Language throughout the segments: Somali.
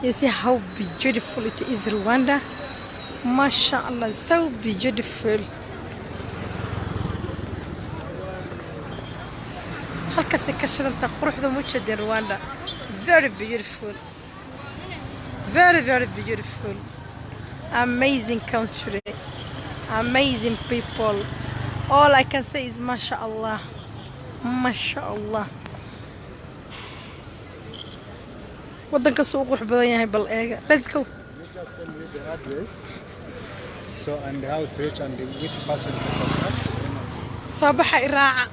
You see how beautiful it is, Rwanda. MashaAllah, so beautiful. Halkaasay ka shidanta quruxda mujeedin Rwanda. Very beautiful. Very, very beautiful. Amazing country. Amazing people. All I can say is MashaAllah. MashaAllah. Waddanka suu u qurux badan yahay bal eega. Let's go. You just send me the address, so and how to reach and which person to contact. Soo baxa i raaca.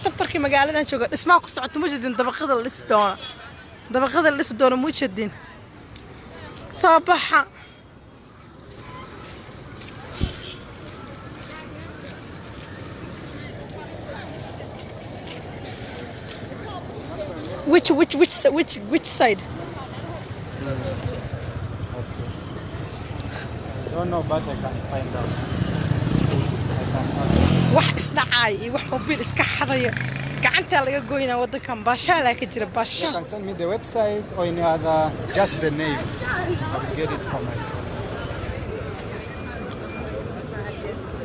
Centerkii magaaladan jooga dhismaha ku socota mujeedin dabaqada la dhisi doono. Dabaqada la dhisi doono mujeedin. Soo baxa. Which side? Okay. I don't know, but I can find out. It's easy. I can ask. Wax isdhacaay iyo wax mobiil iska xadaya gacantaa laga goynaa waddankan baashaalaa ka jira You baashaal. can send me the website or any other, just the name. I will get it for myself.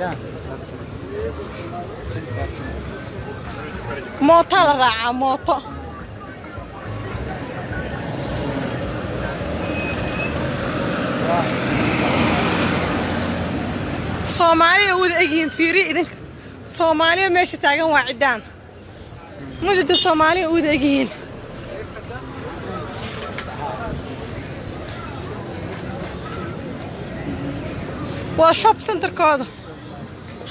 Yeah, that's it. I think that's it. Mootaa la raacaa mooto. Yeah. Soomaaliya wada egyihiin fiiriya idinka. Soomaaliya meesha taagan waa ciddaan. Mujida Soomaaliya wada egyihiin. Waa shop centerkooda.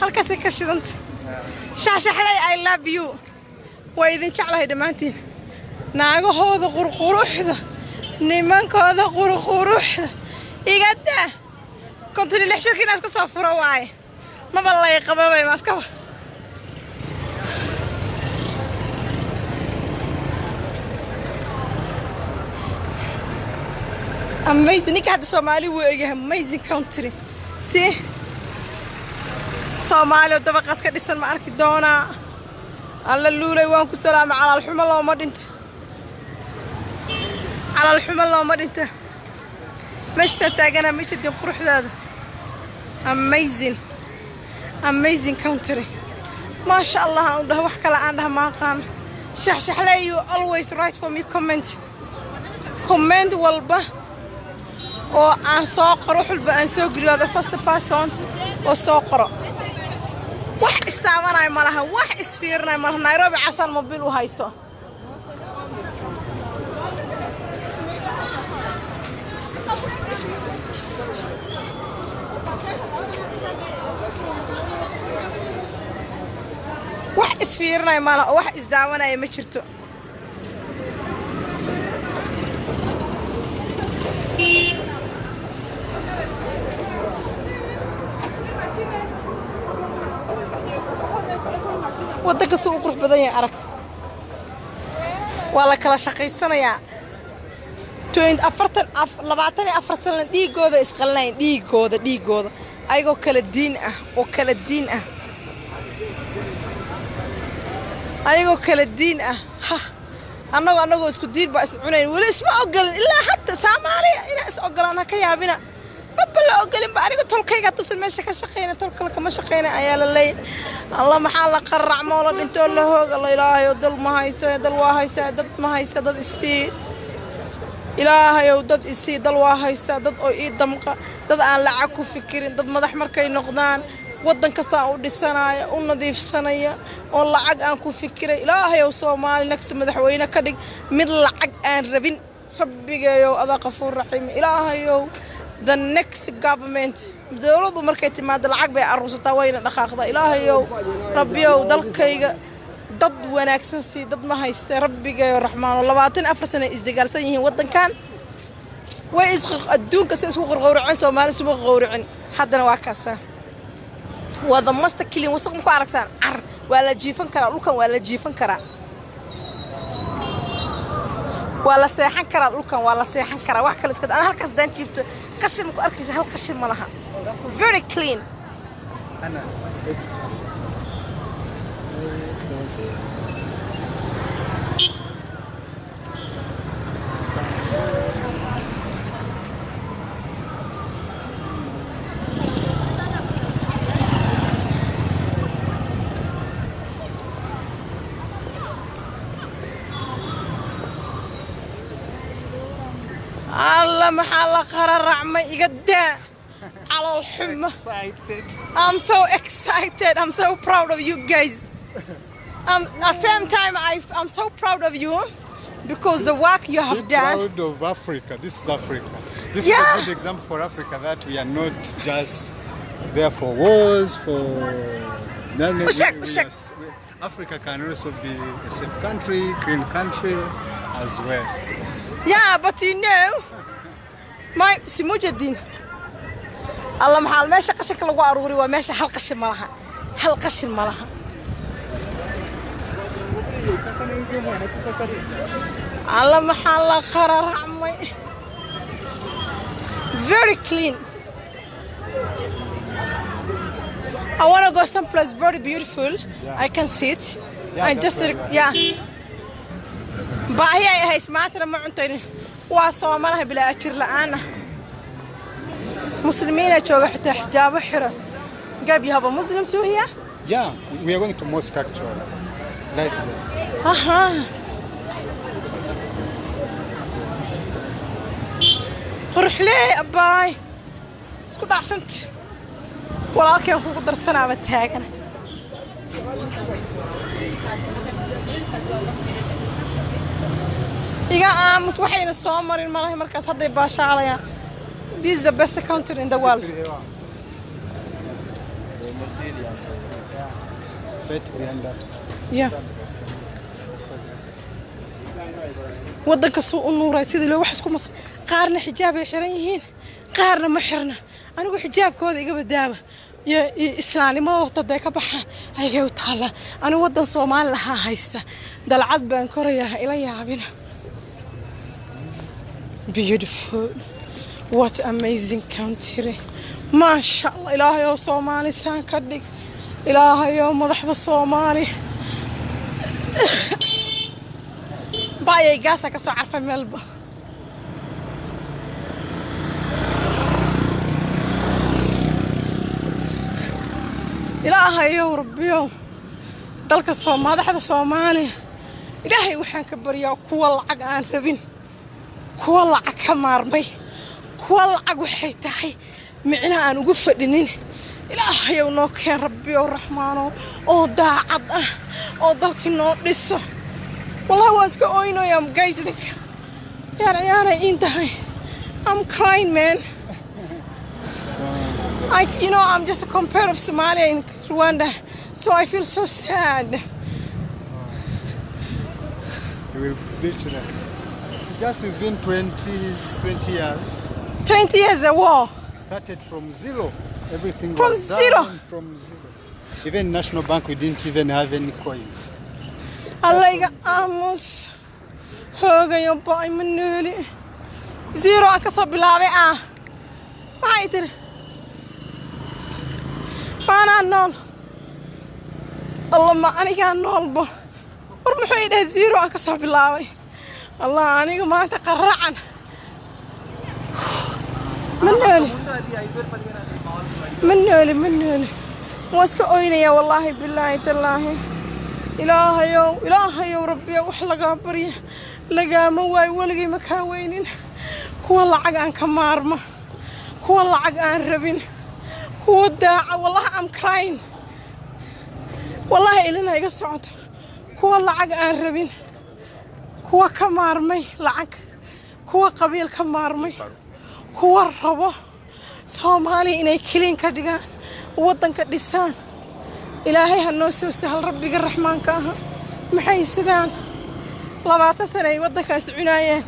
Halkaasay ka shidanta. Shaxshaxley, I love you. Waa idin jeclahay dhammaantiin. Naagahooda qurquruxda, nimankooda qurquruxda. Iga daa. 56 shirka inaad iska soo furo waaye. Maba lay qababay ma iskaba. Amazing. Ninka hadda Soomaali wuu egyahay. Amazing country. See? Soomaali oo dabaqaas ka dhisan ma arki doonaa. Alla luulay waan ku salaamay. Calaal xumo looma dhinto. Calaal xumo looma dhinto. Meesha taaganaa ma jirtin quruxdaada. Amazing. Amazing country. Maasha Allah aan u dhaho wax kale aan dhaho ma aqaan. Shaxshaxley, you always write for me comment. Comment walba oo aan soo qoro wax walba aan soo geliyo the first person oo soo qoro. Wax istaabanayo ma laha, wax isfiirinayo ma laha. Nairobi casaan mobiil u hayso. Wax isfiirinayo ma laha, wax isdaawanaya ma jirto. Waddanka suu u qurux badan yahay arag. Waa la kala shaqaysanayaa. Afartan 24 sano dhiigooda isqalinayn, dhiigooda, dhiigooda. Ayagoo kala diin ah, oo kala diin ah. Ayagoo kala diin ah. Ha. Annagoo isku diin baa is cunayn. Weli isma ogolin ilaa hadda Soomaaliya inaa is ogolaan ha ka yaabina. Maba la ogolin ba aniga tolkayga hadduusan meesha ka shaqeyna, tol kale kama shaqeyna ayaa la leeyahay. Allah maxaa la qarracmo la dhintoo la hoog. Allah ilaahayow dal ma haysa, dal waa haysaa, dad ma haysa, dad isii. Ilaahayow dad isii, dal waa haysaa, dad oo ii damqa, dad aan lacag ku fikirin, dad madax markay noqdaan waddan kasta aan u dhisanaya, u nadiifsanaya, oo lacag aan ku fikiray. Ilaahayow Soomaali nagsi madaxweyne ka dhig mid lacag aan rabin. Rabbigeeyow adaa qafuur raxiim. Ilaahayow the next government dowladdu markay timaado lacag bay aruursataa wayna dhaqaaqdaa. Ilaahayow rabbiyow dalkayga dad wanaagsan sii, dad ma hayste. Rabbigeeyo raxmaano 24 sano isdagaalsan yihiin waddankan. Way is adduunka si isku qorqowraceen, Soomaali isuma qorqowracin. Haddana waa kaasaa. Waa the master killing. Wasaq ma ku aragtaan? Car waa la jiifan karaa dhulkan, waa la jiifan karaa, waa la seexan karaa dhulkan, waa la seexan karaa. Wax kale iska daa. Halkaas daan jiifto qashin ma ku arkaysa? Hal qashin ma laha. Very clean. Anna, it's Alla maxaa la qararacmay iga daa calool xumo. Excited. I'm so excited. I'm so proud of you guys. At the same time, I'm so proud of you because the work you have Be done. proud of Africa. This is Africa. This is a good example for Africa that we are not just there for wars, for... Africa can also be a safe country, clean country as well. Yeah, but you know, my Simujadin. Allah maxaa meesha qashinka lagu aruuri waa meesha hal qashin ma laha. Hal qashin ma laha. Allah maxaa la qararacmay. Very clean. I want to go someplace very beautiful. Yeah. I can sit. Yeah, and just yeah. Baahi ay hays maanta ma cuntayn. Waa Soomaaliya bila ajir la'aan. Muslimiina jooga xitaa xijaabo xiran. Gab, you have a Muslim too here? Yeah, we are going to mosque actually. Like Quruxley abaay. Isku dhacsant. Walaalkeen kugu darsanaaba taagan. Iga aamus waxayna soo marin malaha markaas hadday baashaalayaan. This is the best country in the world. Yeah. Wadanka suu u nuuray sidii loo wax isku mas qaarna xijaab ay xiran yihiin qaarna ma xirna. Anigu xijaabkooda iga badaaba iyo islaanimadooda day ka baxaan ayay u taala. Anigu wadan Soomaali lahaa haysta dalcad baan korayaa ila yaabina. Beautiful. What amazing country. Masha Allah. Ilaahayow Soomaali saan ka dhig. Ilaahayow madaxda Soomaali. Baayay gaasa ka soo carfay meelba. Ilaahayow Rabbiyow dalka madaxda Soomaaliya. Ilaahay waxaan ka baryaa kuwa lacag aan rabin, kuwa lacag ka maarmay, kuwa lacag waxay tahay micna aan ugu fadhinin. Ilaahayow noo keen Rabbiyow Raxmaanow oo daacad ah oo dalkii noo dhiso. Wallahi waan iska ooynayaa guys idinka. Yaar ciyaanay iin tahay. I'm crying, man. You know, I'm just a compare of Somalia and Rwanda, so I feel so sad. You will reach there. Just we've been 20 years. 20 years a war. Started from zero. Everything from was zero. Down from zero. Even National Bank, we didn't even have any coin. Allah iga aamus. Hoogayo baay ma nooli. Zero aan ka soo bilaabay ah. Maxay tiri? Maanaa nool. Allah ma anigaa noolba. War muxuu ii dhahay zero aan ka soo bilaabay. Allah aniga maanta qarracan. Ma nooli. Ma nooli, ma nooli. Waan iska oynayaa wallaahi billaahi tallaahi. Ilaahayow, Ilaahayow Rabbiyow wax lagaa barya. Lagaama waayo weligay ma kaa weynin. Kuwa lacag aan ka maarmo. Kuwa lacag aan rabin. Kuwa daaca wallahi I'm crying. Wallahi ilina iga socoto. Kuwa lacag aan rabin. Kuwa ka maarmay lacag. Kuwa qabiil ka maarmay. Kuwa rabo Soomaali inay kiliin ka dhigaan, wadanka dhisaan. Ilaahay ha noo soo sahal Rabbiga Raxmaanka ah. Maxay sidaan 20 sano ay wadankaas cunaayeen.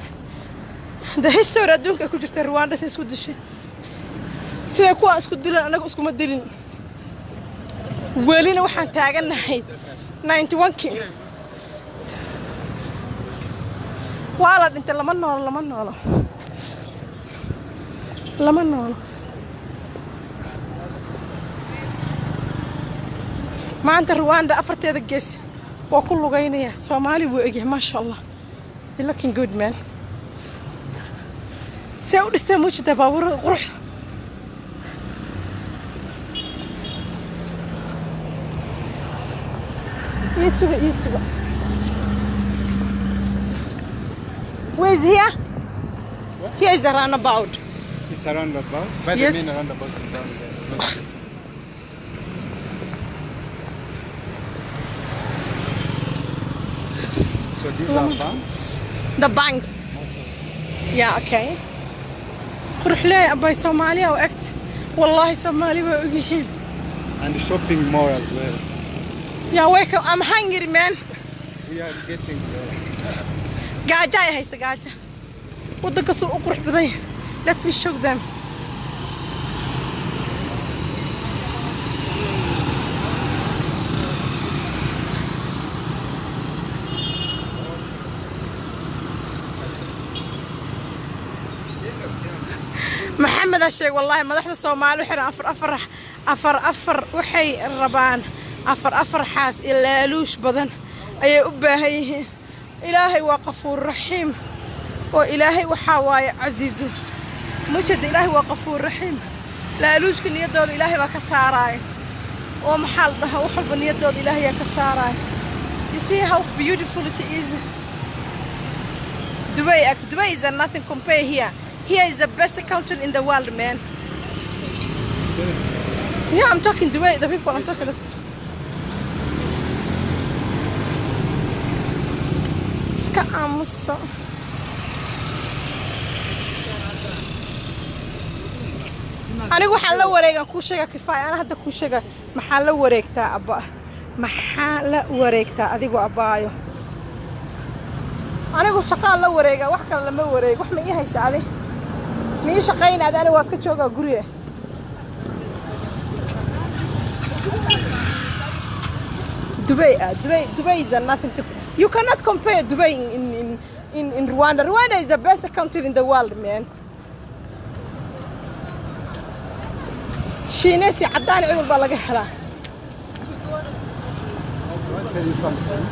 The history adduunka ku jirta Rwanda say isku dishay. Sidee kuwa isku dileen anagu iskuma dilin. Welina waxaan taagannahay 91kii. Waa la dhintay lama noolo, lama noolo. Lama noolo. Maanta Rwanda afarteeda gees waa ku lugaynaya. Soomaali wuu egyahay maasha Allah. You're looking good, man. See u dhistay muujida baabuurada qurux. Ii suga, ii suga. Where is here? Here is the roundabout. It's a roundabout, but yes. The main roundabout is down there, not this one. So these are banks. The banks. Yeah, okay. Quruxley abay Soomaaliya u egt. Wallahi Soomaali way og yihiin. And shopping more as well. Yeah, wake up. I'm hungry, man. We are getting there. Gaaja ay haysa gaaja. Wadanka soo u qurux badan. Let me show them. Maxamed sheeg wallahi madaxda Soomaali waxay afar afar afar waxay rabaan afar afar xaas ilaaluush badan ayay u baahan yihiin. Ilaahay waa qafuur raxiim oo Ilaahay waxa waaye casiizu mujad. Ilaahay waa qafuur raxiim. Laaluushka niyadooda Ilaahay baa ka saaraay oo maxaa la dhahaa wax walba niyadooda Ilaahay yaa ka saaraay. You see how beautiful it is. Dubai, Dubai is nothing compare here. Here is the best country in the world, man. Yeah, I'm talking Dubai, the people, I'm talking the iska aamuso. Anigu waxaan la wareegan kuu sheega kifaaya. Ana hadda kuu sheega maxaa la wareegtaa abba, maxaa la wareegtaa adigu abbaayo. Anigu shaqaan la wareega, wax kale lama wareego. Wax ma ii haysa adi? Ma ii shaqaynaadi? Anigu waa iska joogaa guriga. Dubai, Dubai, Dubai is nothing to. You cannot compare Dubai in Rwanda. Rwanda is the best country in the world, man. Shiinesi caddaan cudur baa laga helaa. I want to tell you something.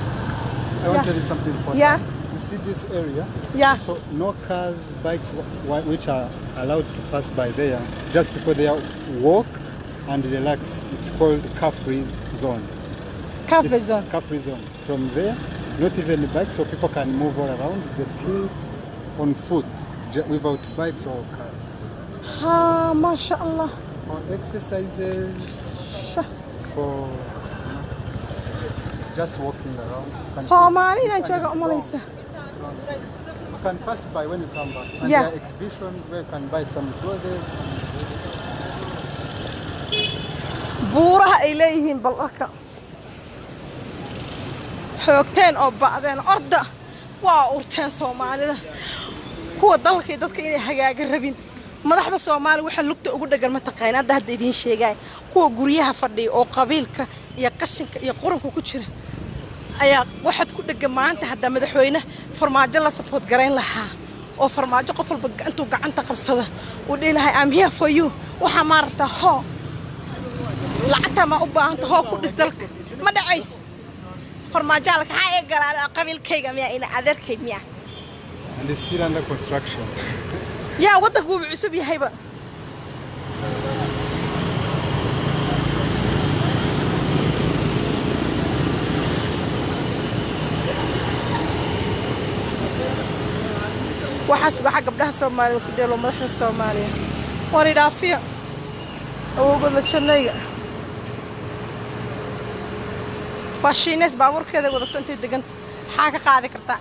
I want to tell you something important. Yeah. You see this area? Yeah. So no cars, bikes, which are allowed to pass by there, just because they are walk and relax. It's called car-free zone. Car-free zone. Car-free zone. From there, not even bikes, so people can move all around the streets on foot, without bikes or cars. Ah, mashallah. For exercises, for just walking around. Somali inaan jooga umalaysa. You can pass by when you come back. And yeah. There are exhibitions where you can buy some clothes. Buuraha ay leeyihiin bal arka. Xoogteen oo bacdeen orda waa urteen Soomaalida. Kuwa dalka iyo dadka inay hagaaga rabin. Madaxda Soomaali waxa lugta ugu dhagan ma taqaan hadda hadda idiin sheegay. Kuwa guryaha fadhiya oo qabiilka iyo qashinka iyo quranka ku jira ayaa waxaad ku dhagan maanta hadda madaxweyne farmaajo la support garayn lahaa oo farmaajo qof walba intuu gacanta qabsada uu dhihi lahaa I'm here for you. Waxa ma rabtaa hoo lacagta ma u baahanta hoo ku dhis dalka ma dhacays. Farmaajo la ka ee galaan qabiilkayga miya ina adeerkay miya. And it's still under construction. Yeah, wadanku wuu cusub yahayba. Waxaas waxa gabdhaha Soomaalida ku dheelo madaxda Soomaaliya. War idhaafiya. Awoogood jannayga. Waa Shiinees baabuurkeeda wadato intay deganta. Maxaa ka qaadi kartaa?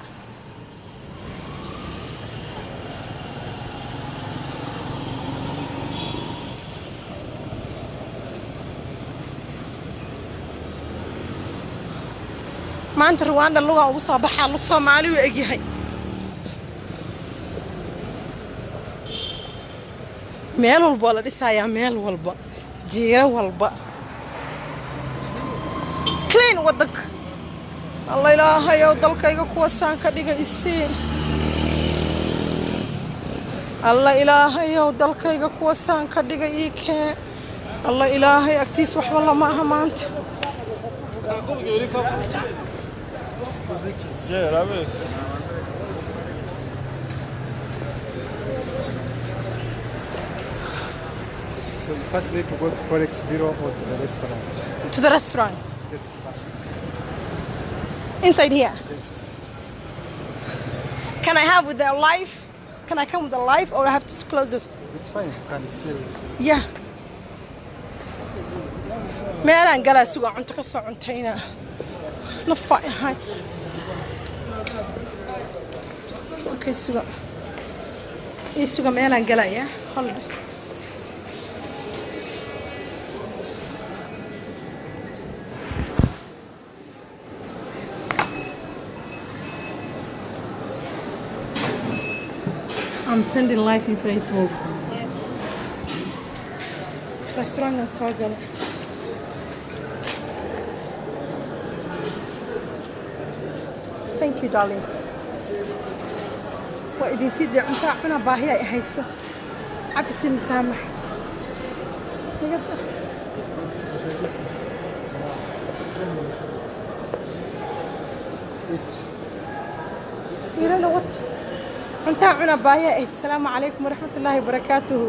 Maanta Rwanda luga ugu soo baxaa lug Soomaali u egyahay. Meel walba la dhisayaa, meel walba jiiro walba clean wadanka. Allah ilaahayow dalkayga kuwa saan ka dhiga isii. Allah ilaahayow dalkayga kuwa saan ka dhiga ii keen. Allah ilaahay agtiis waxba lama aha maanta. So you first need to go to Forex Bureau or to the restaurant. To the restaurant. Let's pass. Inside here. Yes. Can I have with the life? Can I come with the live or I have to close it? It's fine. You can still. Yeah. Meelaan galaa, sugaa, cunto ka soo cuntayna, nafa ahay. Okay, suga, ii suga, meelaan galaya. Hold. I'm sending live in Facebook. Yes. Restaurant soo gala. Thank you, darling. Waa idin sii dee, cuntaa cuna, baahi ay hayso. Cafisi masaamax. Eat. You don't know what? Cuntaa cuna, baahi ay hayso. Asalaamu calaykum waraxmatullaahi wabarakaatuhu.